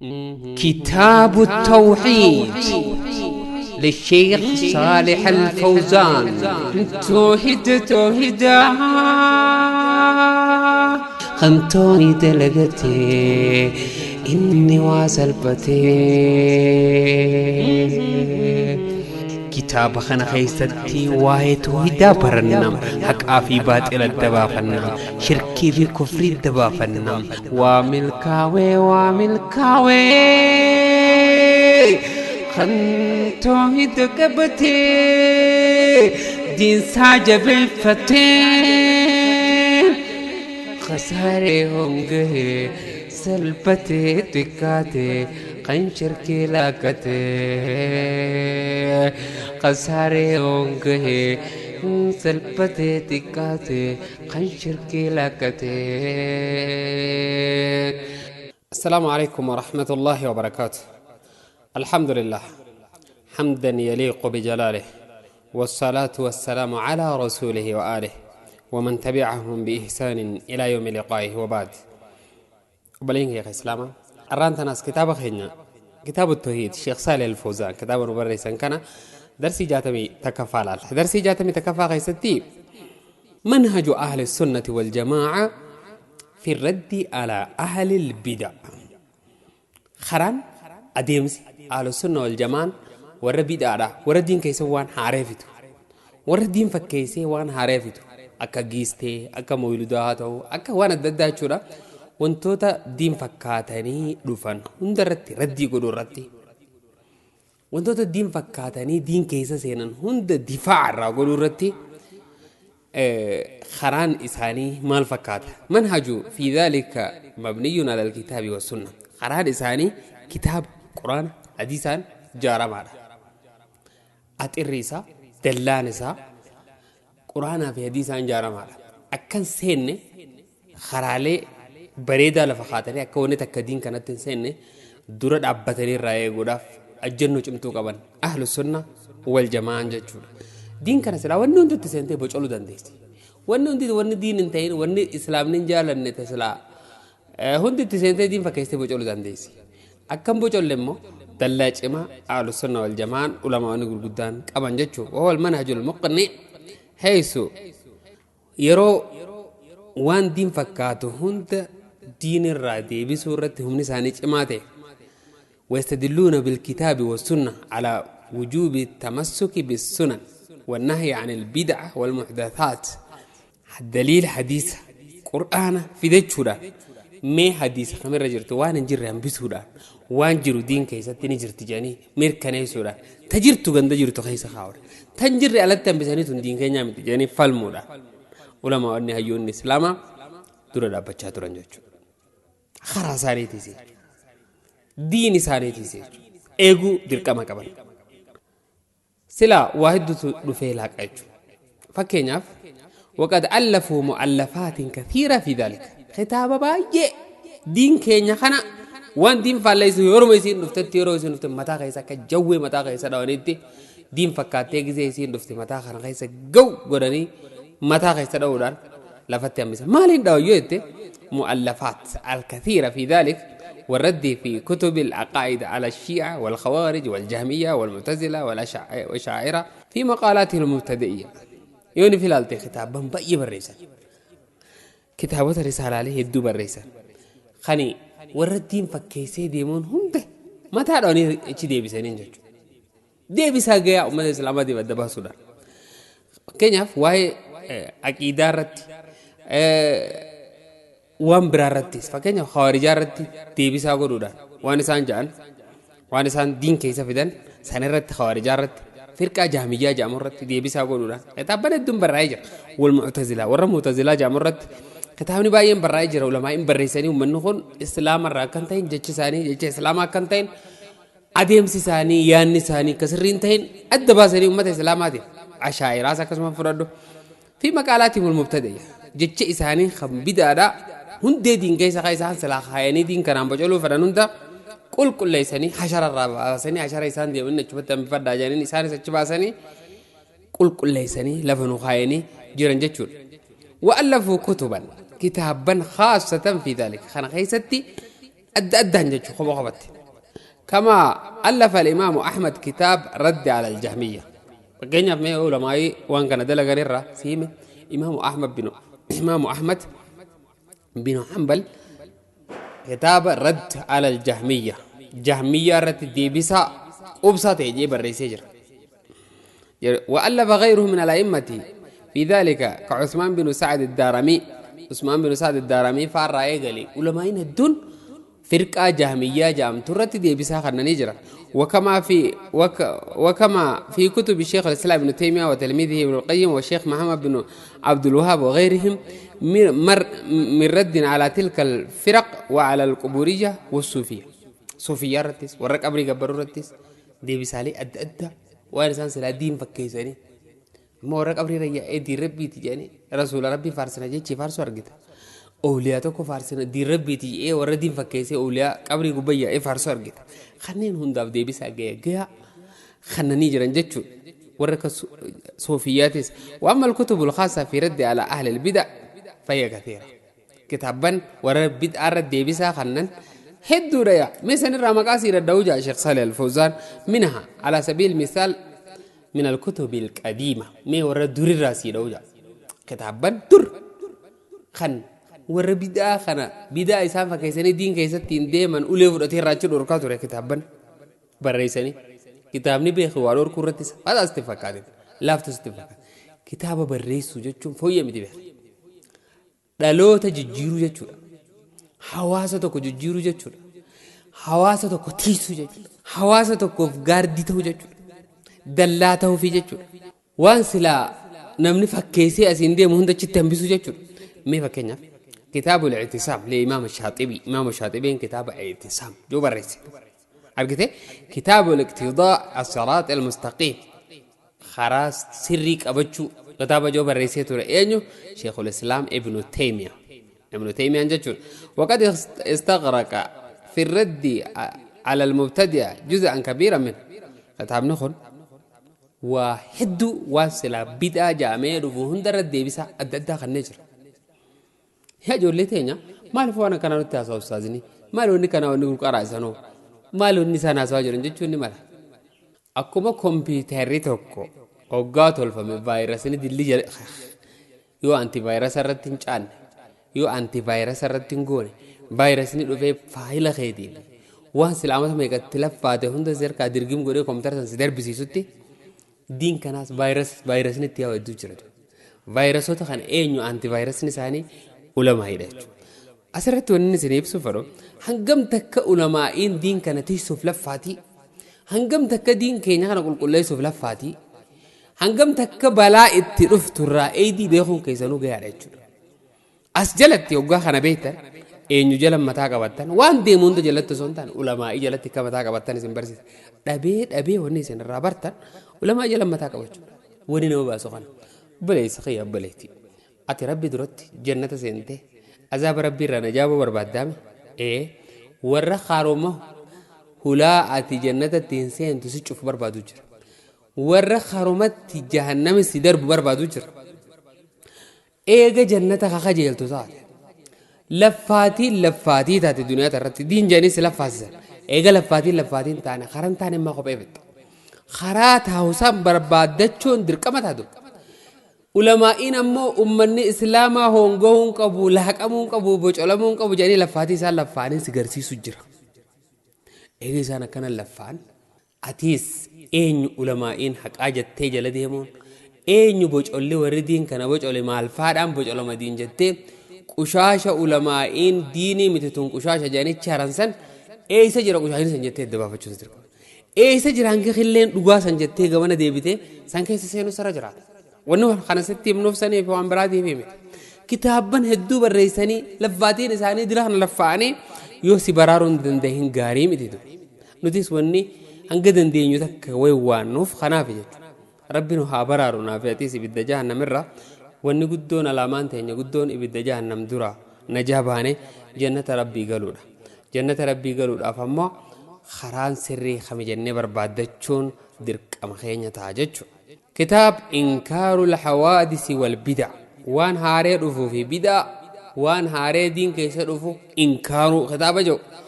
كتاب التوحيد للشيخ صالح الفوزان. توحيد توحيدا خنتوني دلقتي إني واسلبتي kitaaba kana keessatti waa'ee toohidaa baranna, haqaa fi baaxila adda baafanna, shirkii fi kufrii adda baafanna. Waa milkaawee, waa milkaawee kan toohida qabatee diinsaa jabeeffatee khasaaree hongahee salphatee xiqqaatee kan shirkii laakkatee khasaaree hongahee salphatee xiqqaatee kan shirkii laakkatee. السلام عليكم ورحمة الله وبركاته. الحمد لله حمدا يليق بجلاله، والصلاة والسلام على رسوله وآله ومن تبعهم بإحسان إلى يوم لقائه، وبعد. وبلين يا إسلام أرانت ناس كتاب خينا كتاب التوحيد الشيخ صالح الفوزان كتاب مبرسا كان درسي جاتمي تكفى درسي جاتمي تكفى غيستي منهج أهل السنة والجماعة في الرد على أهل البدع. خران أديمس أهل السنة والجماعة ورا بدعة ورا دين كيسوان عارفته ورا دين فكيسي وان عارفته أكا جيستي أكا مولوداته أكا وانا ضد شورا wantoota diin fakkaatanii dhufan hundarratti raddii godhuu irratti, wantoota diin fakkaatanii diin keessa seenan hunda difaa'a irraa godhuu irratti karaan isaanii maal fakkaata? Manhaju fi dhalika mabniyyun ala alkitaabi wassunna. Karaan isaanii kitaaba, quraana, hadiisaan ijaaramaadha. Axirri isaa, dallaan isaa quraanaa fi hadiisaan ijaaramaadha. Akkan seenne karaalee bareedaa lafa kaatanii akka wanni takka diin kanatti hin seenne dura dhaabbatanii irraa eeguudhaaf ajjannoo cimtuu qaban ahlu sunna wal jamaa'an jechuudha. Diin kana silaa wanni hundi itti seentee bocoluu dandeessi. Wanni hundi wanni diin hin ta'in wanni islaamni hin jaalanne silaa hundi itti seentee diin fakkeessitee bocoluu dandeessi. Akkam bocolle immoo dallaa cimaa ahlu sunna wal jamaa'an ulamaa'onni gurguddaan qaban jechuudha. Wal manhajul muqni heessu yeroo waan diin fakkaatu hunda diin irraa deebisuu irratti humni isaanii cimaa ta'e. ويستدلون بالكتاب والسنة على وجوب التمسك بالسنن والنهي عن البدع والمحدثات. دليل حديث قرآن في ذي ما حديث خمر رجلت وان نجر بسورة وان جرو دين كيسة نجر تجاني مير كنيسورة تجرت غند جرت خيس خاور تنجر على تنبسني تندين كنيا متجاني فالمورا علماء أني هيون الإسلام dura dhaabbachaa turan jechuudha. Karaa isaaniitiis jechuudha. Diin isaaniitiis jechuudha. Eeguu dirqama qaban. Silaa waa hedduutu dhufee laaqa jechuudha. Fakkeenyaaf waqad allafuu mu'allafaatin kathiira fi dhaalika. Kitaaba baay'ee diin keenya kana waan diin faalleessu yeroo isiin dhuftetti yeroo isiin dhufte mataa keessa akka jawwee mataa keessa dhawanitti diin fakkaattee gisee isiin dhufte mataa kana keessa gaw godhanii mataa keessa dhawuudhaan لفت يمسا ما لين داويت مؤلفات الكثيرة في ذلك والرد في كتب العقائد على الشيعة والخوارج والجهمية والمعتزلة والأشاعرة في مقالاته المبتدئية. يوني في الالتي كتاب بأي بريسة كتابة الرسالة عليه يدو بريسة خاني والردين فكيسي ديمون هم ده ما تعروني ايش دي بسنين جوجو دي بساقيا أمة الإسلام دي بدبها سودان كينياف واي عقيدة رتي waan biraa irrattis fakkeenyaaf khawaarijaa irratti deebisaa godhuudhaan waan isaan ja'an waan isaan diin keessa fidan san irratti khawaarijaa irratti firqaa jaamiyyaa jedhamu irratti deebisaa godhuudhaan kitaabban hedduun barraa'ee jira. Wal mu'tazilaa warra mu'tazilaa jedhamu irratti kitaabni baay'een barraa'ee jira. Ulamaa'in barreessanii uummanni kun islaama irraa akka hin ta'in jechi isaanii jecha islaamaa akka hin ta'in adeemsi isaanii yaanni isaanii akka sirrii hin ta'in adda baasanii uummata islaamaatiif ashaa'iraas akkasuma fudhadhu fi maqaalaatiif mubtadi'a jecha isaanii kan bidaadha hundee diin keessa kan isaan silaa kaayanii diin kanaan bocoluu fedhan hunda qulqulleessanii hashara irraa baasanii hashara isaan deemanii achumatti hambifadhaa jedhanii isaanis achi baasanii qulqulleessanii lafa nu kaayanii jiran jechuudha. Wa'allafuu kutuban kitaaban khaasatan fi dhaalika kana keessatti Adda addaan jechuudha kopha kophatti. كما ألف الإمام أحمد كتاب رد على الجهمية. Fakkeenyaaf mee ulamaa'ii waan kana dalaganirraa siime Imaamu Ahmad bin Hanbal kitaaba رد على الجهمية, jahmiyyaa irratti deebisaa qubsaa ta'e jee barreessee jira. وألف غيره من الأئمة في ذلك كعثمان بن سعد الدارمي. عثمان بن سعد الدارمي فار إيغالي علماء الدون فرقة جهمية جام ترت ديبسا خنني جرا. وكما في كتب الشيخ الإسلام ابن تيمية وتلميذه ابن القيم والشيخ محمد بن عبد الوهاب وغيرهم من رد على تلك الفرق وعلى القبورية والصوفية. صوفية رتس warra qabrii gabbaruu rattis deebisaalee adda addaa waan isaan silaa diin fakkeessanii amma warra qabrii rayyaa'ee diin rabbiiti jedhanii rasuula rabbii faarsina jechii faarsuu argita. Ooliyaa tokko faarsina diin rabbiiti jedhee warra diin fakkeessee ooliyaa qabrii gubbayyaa'ee faarsuu argita. Kanneen hundaaf deebisaa gaya gayaa kannanii jiran jechuudha. Warra akka soofiyaatis. وأما الكتب الخاصة في رد على أهل البدع فهي كثيرة. Kitaabban warra bid'aa irra deebisaa kannan hedduudha yaa. Meeshaan irraa maqaa sii dadda'uu jaa Sheekh Salih Al-Fawzaan. منها على سبيل المثال من الكتب القديمة, mee warra durirraa sii dha'uu jaa. Kitaabban dur kan warra bid'aa kana bid'aa isaan fakkeessanii diin keessatti hin deeman ulee fudhatee irraa dhorkaa ture kitaabban barreessanii. Kitaabni beeku waa dhorkuu irratti fadhaa sitti fakkaate, laaftu sitti fakkaate. Kitaaba barreessuu jechuun fooyyee miti beeku. Dhaloota jijjiiruu jechuudha. Hawaasa tokko jijjiiruu jechuudha. Hawaasa tokko tiisuu jechuudha. Hawaasa tokkoof gaardii ta'uu jechuudha. Dallaa ta'uufii jechuudha. Waan silaa namni fakkeessee asiin deemu hunda achitti hambisuu jechuudha. Mee fakkeenyaaf kitaaba الاعتصام لإمام الشاطبي, إمام الشاطبي kitaaba اعتصام joo barreesse. Argite, kitaaba الاقتضاء الصراط المستقيم, karaa sirrii qabachuu kitaaba joo barreessee ture eenyu? Sheekul Islaam Ibnu Taymiya, Ibnu Taymiyaan jechuudha. وقد استغرق في الرد على المبتدع جزءا كبيرا منه. Kitaabni kun waa hedduu waan silaa bid'aa jaamee dhufu hundarra deebisaa adda addaa kannee jira. Yaa ijoollee teenya, maaliif waan akkanaa nutti haasa'u ustaazni? Maali wanni kanaa wanni qulqaraa isanoo? Maali wanni isaan haasawaa jiran jechuun ni mala. Akkuma kompiitarri tokko hoggaa tolfame vaayirasni dilli jala yoo antivaayirasa irratti hin caanne, yoo antivaayirasa irratti hin goone, vaayirasni dhufee faayila keetiin waan silaamata meeqatti laffaate hunda sirkaa dirgim godhee kompiitara san si darbisiisutti, diin kanaas vaayirasni itti yaa'u hedduu jira. Vaayirasoota kana eenyu antivaayirasni isaanii? Ulamaa'idha jechuudha. Asirratti wanni isin ibsu fedhu hangam takka ulamaa'iin diin kana tiisuuf laffaatii, hangam takka diin keenya kana qulqulleessuuf laffaatii, hangam takka balaa itti dhufturraa eedii beekuun keessanuu gahaadha jechuudha. As jalatti hoggaa kana beektan eenyu jala mataa qabattan, waan deemu hunda jalatti osoo hin taane ulamaa'ii jalatti akka mataa qabattan isin barsiisa. Dhabee dhabee wanni isin irraa bartan ulamaa'ii jala mataa qabachuudha. Wanni nama baasu kana. Obboleessa kiyya, obboleettii. Ati rabbi duratti jannata seentee azaaba rabbii irraa najaabuu barbaaddaame, ee warra haaroma hulaa ati jannata ittiin seentu si cufu barbaadu jira. Warra harumatti jahannami si darbu barbaadu jira. Eega jannata kakajeeltu taate, laffaatiin laffaatii taate, duniyaa irratti diin jedhanii si laffaasisan. Eega laffaatiin laffaatiin taane karan taane immaa kophee fixxa. Karaa taa'usaan barbaaddachuun dirqama taatu. Ulamaa'iin ammoo ummanni islaamaa hongahuun qabu, laaqamuun qabu, bocolamuun qabu jedhanii laffaatii isaan laffaanii si garsiisu jira. Eega isaan akkana laffaan, atiis eenyu ulamaa'iin haqaa jettee jala deemuun, eenyu bocolli warri diin kana bocole maal faadhaan bocolama diin jettee, qushaasha ulamaa'iin diinii miti tun qushaasha jedhanii haransan, eessa jira qushaashni san jettee adda baafachuun dirqama. Eessa jira hangi qilleen dhugaa san jettee gamana deebitee san keessa seenuu sarara jiraata. Wanni kana sitti himnuuf saniif waan biraatiif hime. Kitaabban hedduu barreessanii laffaatiin isaanii dira kana laffaa'anii yoo si baraaruu hin dandahin gaarii miti. Nutis wanni hanga dandeenyu takka wayi waannuuf kanaaf jechuudha. Rabbi nu haa baraaru naaf atiis ibidda jahannamirra. Wanni guddoon alaamaan teenya guddoon ibidda jahannam dura najaa baane jannata rabbii galuudha. Jannata rabbii galuudhaaf ammoo karaan sirrii kami jennee barbaaddachuun dirqama keenya ta'a jechuudha. Kitaab إنكار الحوادث والبدع, waan haaree dhufuu fi bid'a, waan haaree diin keessa dhufu inkaaruu kitaaba jedhu.